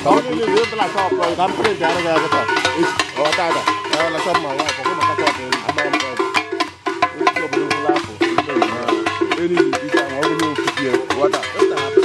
Ọ bụrụ na ị bịala shop, ka m print ara gị agụta. Ọ tata. Na shop ma wife, ọ bụ maka shop elu. Amara m ka ọ bụ. Onye obodo gwụla afọ. Eri ike ahụ, ọ bụrụ ofufe. Ghọta. Epụtara.